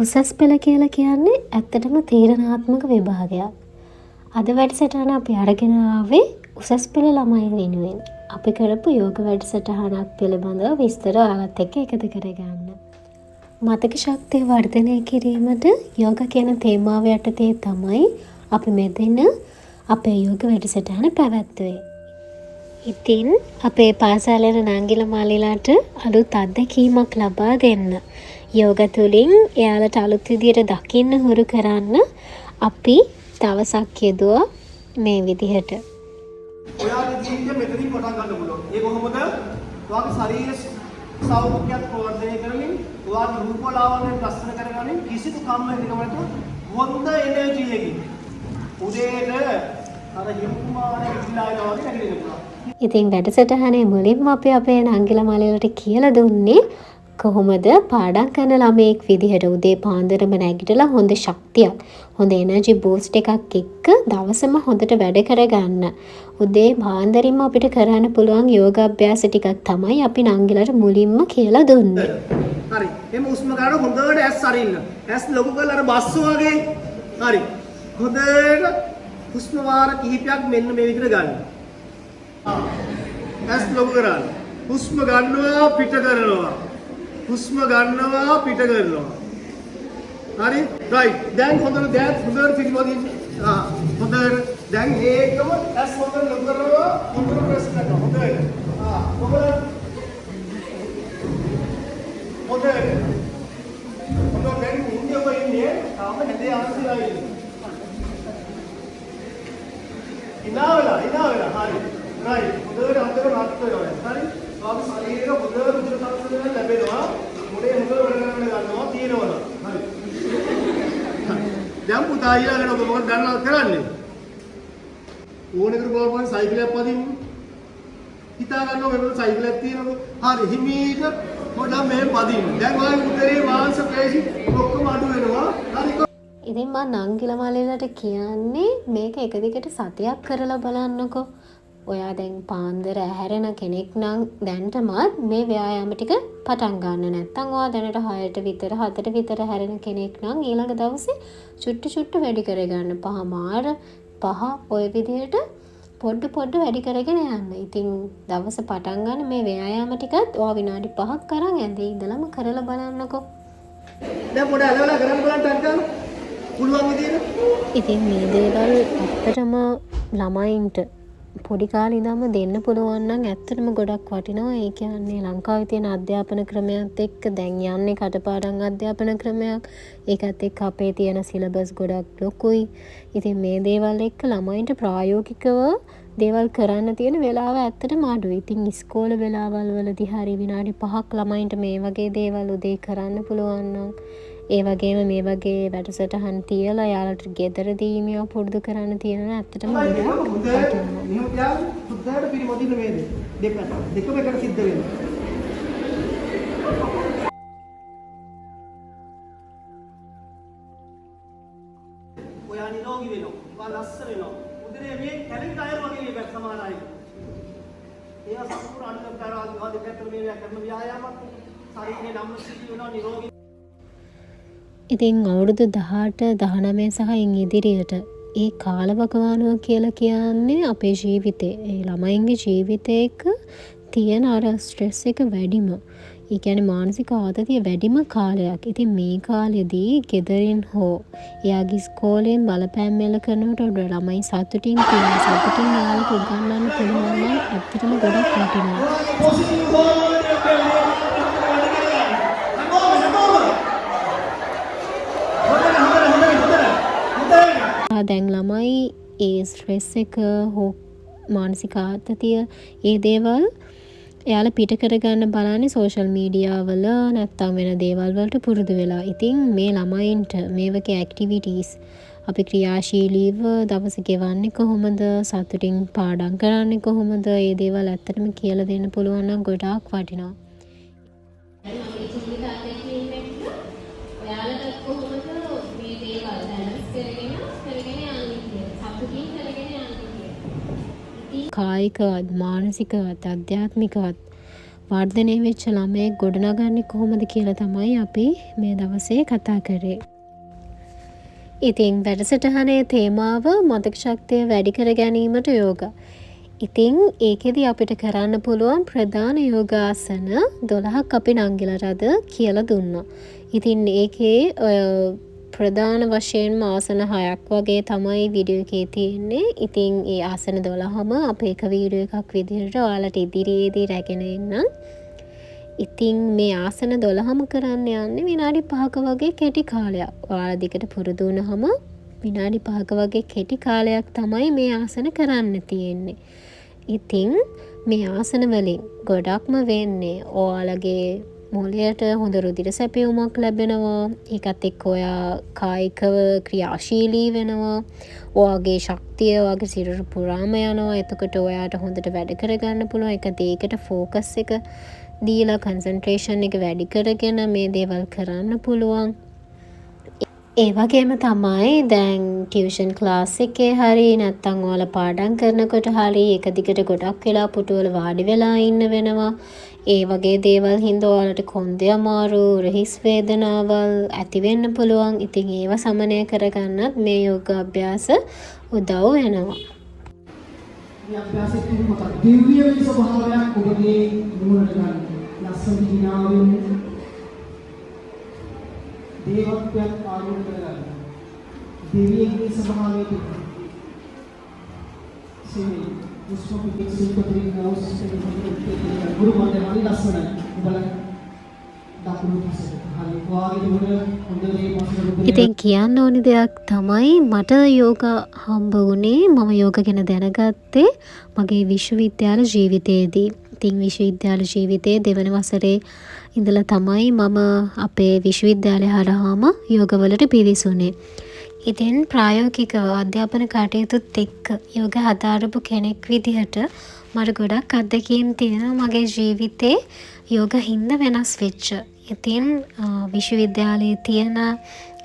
උසස් පෙළ කියලා කියන්නේ ඇත්තටම තීරණාත්මක විභාගයක්. අද වැඩසටහන අපි අරගෙන ආවේ උසස් පෙළ ළමයි වෙනුවෙන් අපි කරපු යෝග වැඩසටහනක් පිළිබඳව විස්තර ඔයාලත් එක්ක එකතු කරගන්න. මතක ශක්තිය වර්ධනය කිරීමට යෝග කියන තේමාව යටතේ තමයි අපි මෙදින අපේ යෝග වැඩසටහන පැවැත්වුවේ. ඉතින් අපේ පාසල් යන නංගිල මල්ලිලාට අලුත් අත්දැකීමක් ලබා දෙන්න, යෝග තුලින් එයාලට අලුත් විදියට දකින්න හුරු කරන්න අපි දවසක් යෙදුවා මේ විදිහට. ඔයාගේ ජීවිතය මෙතනින් පටන් ගන්න පුළුවන්. ඒ කොහොමද? ඔයාගේ ශරීර සෞඛ්‍යයත් ප්‍රවර්ධනය කරමින්, ඔයාගේ රූප ලාවන්‍යයත් ලස්සන කරගනින්, කිසිදු කම්මැලිකම නැතුව හොඳ එනර්ජි එකකින් උදේට අර හිම කුමාරයෙක් ඉල්ලා යනවා වගේ නැගිටින්න පුළුවන්. ඉතින් වැඩසටහනේ මුලින්ම අපි අපේ නංගිලා මල්ලිලාට කියලා දුන්නේ කොහොමද පාඩම් කරන ළමයෙක් විදිහට උදේ පාන්දරම නැගිටලා හොඳ ශක්තියක්, හොඳ එනර්ජි බූස්ට් එකක් එක්ක දවසම හොඳට වැඩ කරගන්න. උදේ පාන්දරින්ම අපිට කරන්න පුළුවන් යෝග අභ්‍යාස ටිකක් තමයි අපි නංගිලාට මුලින්ම කියලා දුන්නේ. හරි. එහෙම හුස්ම ගන්න හොඳට ඇස් අරින්න. ඇස් ලොකු කරලා අර බස් වගේ. හරි. හොඳට හුස්ම වාර කිහිපයක් මෙන්න මේ විදිහට ගන්න. ඇස් ලොකු කරන්න. හුස්ම ගන්නවා පිට කරනවා. හුස්ම ගන්නවා පිට කරනවා. හරි? රයිට්. දැන් හොඳට දැන් හොඳට පිටිපදින්න. ආ හොඳට දැන් ඒකම ඇස් හොඳට ලොකු කරනවා, හොඳට ප්‍රෙස් කරනවා. හොඳට. ආ කොහොමද? හොඳට. හොඳට දැන් ඉන්නේ ඔබ ඉන්නේ තාම හැඳේ ආන්සිලා ඉන්නේ. ඉනා වෙලා ඉනා වෙලා. හරි. රයිට්. හොඳට හොඳට රත් වෙනවා. හරි. ඔයාගේ ශරීරය හොඳ රුධිර සංසරණය ලැබෙනවා. මොලේ හොඳ වැඩ කරන්න ගන්නවා තියෙනවා. හරි. දැන් පුතා ඊළඟට ඔබ මොකද දන්නවද කරන්නේ? ඕනෙකට බලපන් සයිකලයක් පදින්න. හිතා ගන්නවා මෙහෙම සයිකලයක් තියෙනකො. හරි හිමීට පොඩ්ඩක් මෙහෙම පදින්න. දැන් ඔයාගේ උදරයේ මාංශ පේශි ඔක්කොම අඩු වෙනවා. හරි. ඉතින් මං නංගිලා මල්ලිලාට කියන්නේ මේක එක දිගට සතියක් කරලා බලන්නකෝ. ඔයා දැන් පාන්දර ඇහැරෙන කෙනෙක් නම් දැනටමත් මේ ව්‍යායාම ටික පටන් ගන්න. නැත්තම් ඔයා දැනට 6ට විතර 7ට විතර ඇහැරෙන කෙනෙක් නම් ඊළඟ දවසේ චුට්ටු චුට්ටු වැඩි කරගන්න. පහමාර 5 ඔය විදිහට පොඩ පොඩ වැඩි කරගෙන යන්න. ඉතින් දවස පටන් ගන්න මේ ව්‍යායාම ටිකත් ඔයා විනාඩි 5ක් අරන් ඇඳේ ඉඳලම කරලා බලන්නකෝ. දැන් පොඩ ඇලවලා කරන්න බලන්න ටක් ගාලා. පුළුවන් විදියට. ඉතින් මේ දේවල් ඇත්තටම ළමයින්ට පොඩි කාලේ ඉඳන්ම දෙන්න පුළුවන් නම් ඇත්තටම ගොඩක් වටිනවා. ඒ කියන්නේ ලංකාවේ තියෙන අධ්‍යාපන ක්‍රමයත් එක්ක දැන් යන්නේ කටපාඩම් අධ්‍යාපන ක්‍රමයක්. ඒකත් එක්ක අපේ තියෙන සිලබස් ගොඩක් ලොකුයි. ඉතින් මේ දේවල් එක්ක ළමයින්ට ප්‍රායෝගිකව දේවල් කරන්න තියෙන වෙලාව ඇත්තටම අඩුයි. ඉතින් ඉස්කෝල වෙලාවල් වලදී හරි විනාඩි 5ක් ළමයින්ට මේ වගේ දේවල් උදේ කරන්න පුළුවන් නම්, ඒ වගේම මේ වගේ වැඩසටහන් තියලා යාළුවට ගෙදරදී මේවා පුරුදු කරන්න තියෙනවා ඇත්තටම ගොඩක් වටිනවා. මෙහෙම තියාගෙන හොඳට පිරිමදින්න මේ දෙක. දෙකම එකට සිද්ධ වෙනවා. ඔයා නිරෝගී වෙනවා. ඔයා ලස්සන වෙනවා. උදරේ මේ කැලේ ටයර් වගේ මේ පැත්ත සමහර අය. ඒවා සම්පූර්ණ අඩු කරලා ඔයා දෙපැත්තට මේවා කරන ව්‍යායාමයක්. ශරීරේ නම්නශීලී වෙනවා, නිරෝගී. ඉතින් අවුරුදු 18 19 සහ ඉන් ඉදිරියට ඒ කාලවකවානුව කියලා කියන්නේ අපේ ජීවිතේ, ඒ ළමයින්ගේ ජීවිතේක තියෙන අර ස්ට්‍රෙස් එක වැඩිම, ඒ කියන්නේ මානසික ආතතිය වැඩිම කාලයක්. ඉතින් මේ කාලෙදී ගෙදරින් හෝ එයාගේ ඉස්කෝලෙන් බලපෑම් එල්ල කරනකොට උඩ ළමයි සතුටින් තියෙන සතුටින් එයාලට උගන්වන්න පුළුවන් නම් ඇත්තටම ගොඩක් වටිනවා. දැන් ළමයි ඒ ස්ට්‍රෙස් එක හෝ මානසික ආතතිය ඒ දේවල් එයාලා පිට කරගන්න බලන්නේ සෝෂල් මීඩියා වල නැත්තම් වෙන දේවල් වලට පුරුදු වෙලා. ඉතින් මේ ළමයින්ට මේ වගේ ඇක්ටිවිටීස් අපි ක්‍රියාශීලීව දවස ගෙවන්නේ කොහොමද, සතුටින් පාඩම් කරන්නේ කොහොමද, ඒ දේවල් ඇත්තටම කියලා දෙන්න පුළුවන් නම් ගොඩාක් වටිනවා. කායිකවත් මානසිකවත් අධ්‍යාත්මිකවත් වර්ධනය වෙච්ච ළමයෙක් ගොඩනගන්නේ කොහොමද කියලා තමයි අපි මේ දවසේ කතා කරේ. ඉතින් වැඩසටහනේ තේමාව මතක ශක්තිය වැඩි කර ගැනීමට යෝග. ඉතින් ඒකෙදි අපිට කරන්න පුළුවන් ප්‍රධාන යෝගාසන 12ක් අපි නංගිලාට අද කියලා දුන්නා. ඉතින් ඒකේ ඔය ප්‍රධාන වශයෙන්ම ආසන 6ක් වගේ තමයි වීඩියෝ එකේ තියෙන්නේ. ඉතින් ඒ ආසන 12ම අපි එක වීඩියෝ එකක් විදිහට ඔයාලට ඉදිරියේදී රැගෙන එන්නම්. ඉතින් මේ ආසන 12ම කරන්න යන්නේ විනාඩි 5ක වගේ කෙටි කාලයක්. ඔයාලා දිගට පුරුදු වුණාම විනාඩි 5ක වගේ කෙටි කාලයක් තමයි මේ ආසන කරන්න තියෙන්නේ. ඉතින් මේ ආසන වලින් ගොඩක්ම වෙන්නේ ඔයාලගේ මොළයට හොඳ රුධිර සැපයුමක් ලැබෙනවා. ඒකත් එක්ක ඔයා කායිකව ක්‍රියාශීලී වෙනවා. ඔයාගේ ශක්තිය ඔයාගේ සිරුර පුරාම යනවා. එතකොට ඔයාට හොඳට වැඩ කරගන්න පුළුවන්. එක දේකට ෆෝකස් එක දීලා කන්සන්ට්‍රේෂන් එක වැඩි කරගෙන මේ දේවල් කරන්න පුළුවන්. ඒ වගේම තමයි දැන් ටියුෂන් ක්ලාස් එකේ හරි නැත්තම් ඔයාලා පාඩම් කරනකොට හරි එක දිගට ගොඩක් වෙලා පුටුවල වාඩි වෙලා ඉන්න වෙනවා. ඒ වගේ දේවල් හින්දා ඔයාලට කොන්දේ අමාරු, උරහිස් වේදනාවල් ඇති වෙන්න පුළුවන්. ඉතින් ඒවා සමනය කරගන්නත් මේ යෝග අභ්‍යාස උදව් වෙනවා. මේ අභ්‍යාසයේ තුන් මොකක්ද? දිව්‍යමය ස්වභාවයක් ඔබගේ නුවණට ගන්න. ලස්සන හිනා වෙන්න. දේවත්වයක් ආරූඪ කරගන්න. දෙවියෙක්ගේ ස්වභාවය තිබෙනවා. සිමි හුස්ම පිටින් සුපතිරි නෝස් ගුරු මන්දේ හරි ලස්සනයි. ඔබලා දකුණු පසට. හරි. ඔයාගේ නුවණ හොඳ දේ පසට රුධිරය ඉතින් කියන්න ඕනි දෙයක් තමයි මට යෝග හම්බ වුණේ, මම යෝග ගැන දැනගත්තේ මගේ විශ්වවිද්‍යාල ජීවිතයේදී. ඉතින් විශ්වවිද්‍යාල ජීවිතයේ දෙවන වසරේ ඉඳලා තමයි මම අපේ විශ්වවිද්‍යාලය හරහාම යෝගවලට පිවිසුනේ. ඉතින් ප්‍රායෝගිකව අධ්‍යාපන කටයුතුත් එක්ක යෝග හදාරපු කෙනෙක් විදිහට මට ගොඩක් අත්දැකීම් තියෙනවා මගේ ජීවිතේ යෝග හින්දා වෙනස් වෙච්ච. ඉතින් විශ්වවිද්‍යාලයේ තියෙන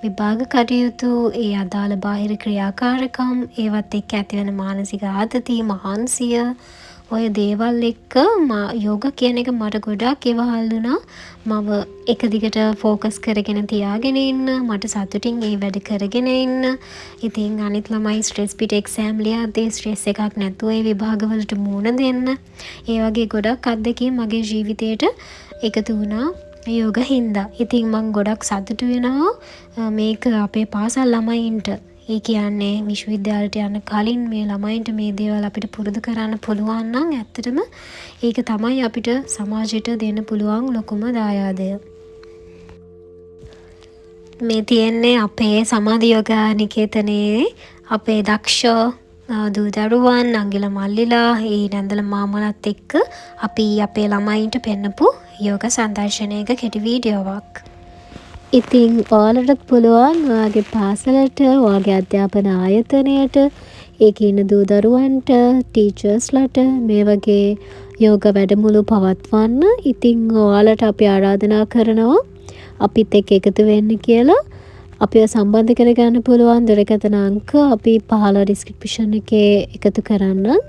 විභාග කටයුතු, ඒ අදාළ බාහිර ක්‍රියාකාරකම්, ඒවත් එක්ක ඇතිවන මානසික ආතති, මහන්සිය, ඔය දේවල් එක්ක යෝග කියන එක මට ගොඩක් ඉවහල් වුණා. මම එක දිගට ෆෝකස් කරගෙන තියාගෙන ඉන්න, මට සතුටින් ඒ වැඩ කරගෙන ඉන්න. ඉතින් අනිත් ළමයි ස්ට්‍රෙස් පිට එක්සෑම් ලියද්දී ස්ට්‍රෙස් එකක් නැතුව ඒ විභාගවලට මුහුණ දෙන්න. ඒ වගේ ගොඩක් අත්දැකීම් මගේ ජීවිතේට එකතු වුණා යෝග හින්දා. ඉතින් මං ගොඩක් සතුටු වෙනවා මේක අපේ පාසල් ළමයින්ට, ඒ කියන්නේ විශ්වවිද්‍යාලයට යන්න කලින් මේ ළමයින්ට මේ දේවල් අපිට පුරුදු කරන්න පුළුවන් නම් ඇත්තටම ඒක තමයි අපිට සමාජයට දෙන්න පුළුවන් ලොකුම දායාදය. මේ තියෙන්නේ අපේ සමාධි යෝග නිකේතනයේ අපේ දක්ෂ දූ දරුවන්, නංගිලා මල්ලිලා, ඒ නැන්දලා මාමලාත් එක්ක අපි අපේ ළමයින්ට පෙන්නපු යෝග සංදර්ශනයක කෙටි වීඩියෝවක්. ඉතින් ඔයාලටත් පුළුවන් ඔයාගේ පාසලට, ඔයාගේ අධ්‍යාපන ආයතනයට, ඒකේ ඉන්න දූ දරුවන්ට, ටීචර්ස්ලාට මේ වගේ යෝග වැඩමුළු පවත්වන්න. ඉතින් ඔයාලට අපි ආරාධනා කරනවා අපිත් එක්ක එකතු වෙන්න කියලා. අපිව සම්බන්ධ කරගන්න පුළුවන් දුරකථන අංක අපි පහළ ඩිස්ක්‍රිප්ෂන් එකේ එකතු කරන්නම්.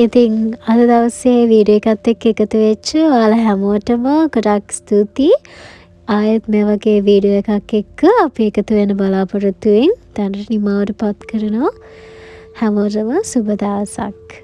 ඉතින් අද දවසේ වීඩියෝ එකත් එක්ක එකතු වෙච්ච ඔයාලා හැමෝටම ගොඩක් ස්තුතියි. ආයෙත් මේ වගේ වීඩියෝ එකක් එක්ක අපි එකතු වෙන බලාපොරොත්තුවෙන් දැනට නිමාවට පත් කරනවා. හැමෝටම සුබ දවසක්.